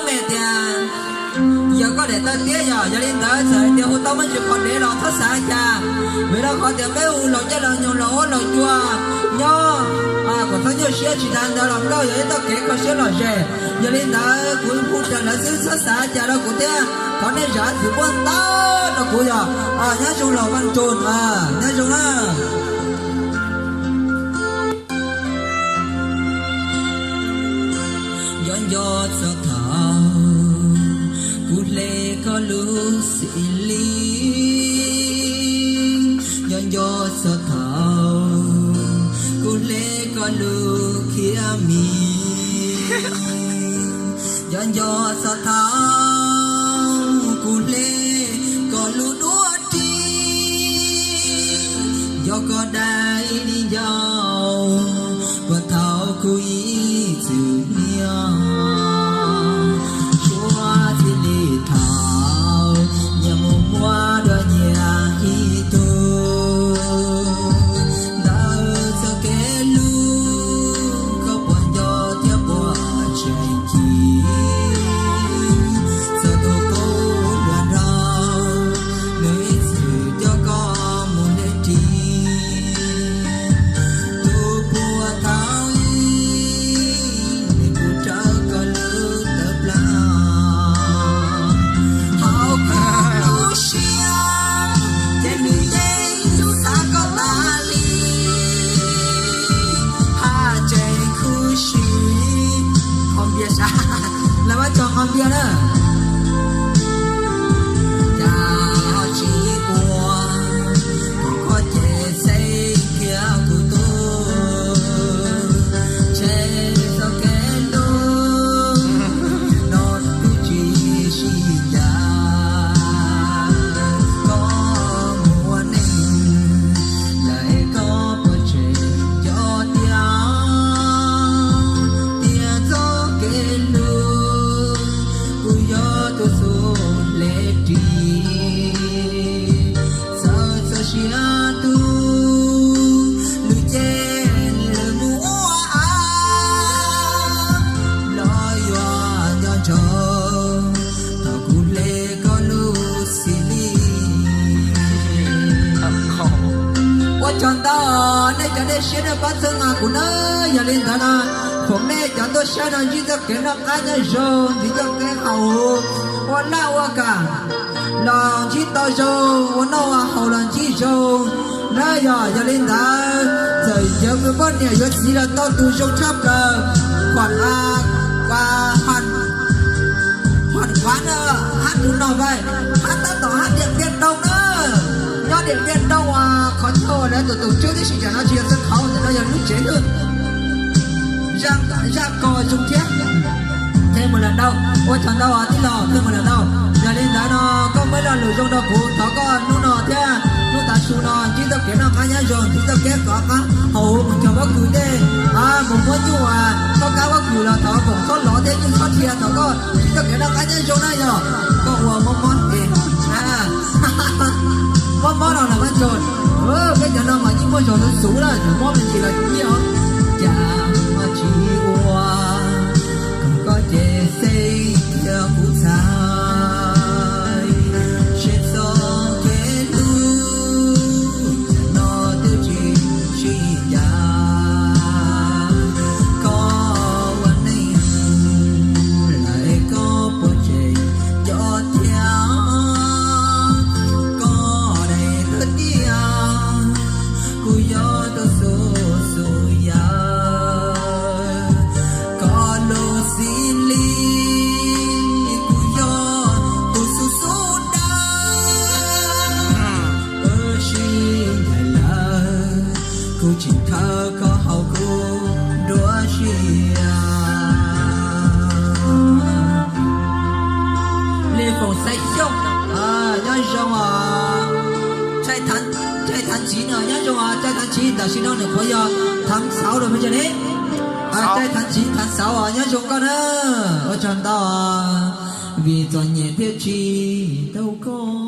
Tias yog koj daim tawv tiab yog, yog li ntawd txawm tias hu tau muaj ntsis qhov dev los txhob xav cas, vim rau qhov tias peb hu los caij los nyoog los huab los cua nyob, kom txhob nyuaj siab. Tsis tas ntawd los Nkauj yog ib txoj kev kho siab lom zem. Yog li ntawd kuv hu raws lawv xwb, txhob xav cas rau kuv thiab. Thov nej zam txim pub ntau rau kuv yog, nyob zoo los Vaj Nroos, nyob zoo na. Nco nco txog thaum kuv hle koj lub xim li, nco nco txog thaum kuv hle koj lub khiav mis, nco nco txog thaum kuv hle koj lub duab ris, nco koj dai li ncauj puag thaum kuv ib txwm hniav, suav txij li thaum nyias mus muab dua nyias ib tug. Ntawm txoj kev hlub koj puas nco thiab puas tseem cim, txog tus qub luag nraug nws ib txwm coj koj mus hle ris. Tus puag thaum ub nws kuj raws koj lub tawv plag, hauv kuv lub siab ces nws yeej hlub xav koj tas li. Haj tseem khuv xim qhov npias sab, lawv muab tso qhov npias na. Cas ho tsis ua, koj ces xeb kiag kuv tus, ntshe txoj kev hlub no twb tsis sib ncaj. Koj mus ua neej lawm es koj puas tseem nco tias, tias txoj kev hlub kuj yog tus xub hle ris. Txawm txoj sia tu lwm ces lwm mus ua av los yuav nco ntsoov thaum kuv hle koj lub xim li. Ua tsaug ntau nej cov dej siab dej pab txhawb nqa kuv na. Yog li ntawd no, foom nej cov tuaj saib no ntsib txoj kev noj qab nyob zoo, ntsib txoj kev haus huv, ua laj ua kam los ntsib tau zoo, ua noj ua haus los ntsib zoo na. Yog, yog li ntawd txawm yog poj niam yuav txiv los tau tus zoo tshaj plaws, Huam, Huam Khuav na, hab tus no, hab tab tom hab Diam Npiaj Nroo na. Nyob Diam Npiaj Nroo as, qhov chaw uas lawv tus tus tswb tib si tam no tsis yog Xeev Khaum, tam no yog lub tsev lwj, zaj kos zoo thiab. Qhia mus lawm ntau, ua tsaug ntau tij laug, qhia mus lawm ntau. Yog li ntawd no koj muaj lo lus zoo rau kuv, thov koj hnub no thiab hnub tav su no ntsib txoj kev noj qab nyob zoo, ntsib txoj kev kov qab haus huv mus cog pob kws dej, mus muab nyuj as, txhob kab pob kws los thov koom txhob lov thiab nyuj txhob dhia, thov koj ntsib txoj kev noj qab nyob zoo na. Yog koj ua mob mob es, mob mob no los Vaj Nroos, peb cov no mas yeej muaj zog xub xub na, mob me ntsis los nyiaj os. Cas ho tsis ua, kom koj ces xeb kiag kuv txhais, seb txoj kev hlub no twb tsis sib ncaj. Koj ua neej lawm es koj puas tseem nco thiab, koj daim tawv tiab kuj yog tus xub xub yawg, koj lub xib li kuj yog tus xub xub dawb. Wb sib ncaim lawm, kuv tseem thawb koj hauv kuv nruab siab. Li Foom Xaiv Xyooj, nyob zoo os. Tshai Thav Ntxiv no nyob zoo os, Tshai Thav Ntxiv tam sim no nws qhuav yog Thav Xauv los me ntsis ne. Tshai Thav Ntxiv Thav Xauv os, nyob zoo koj na. Ua tsaug ntau os, vim txom nyem thiaj tsis tau koj.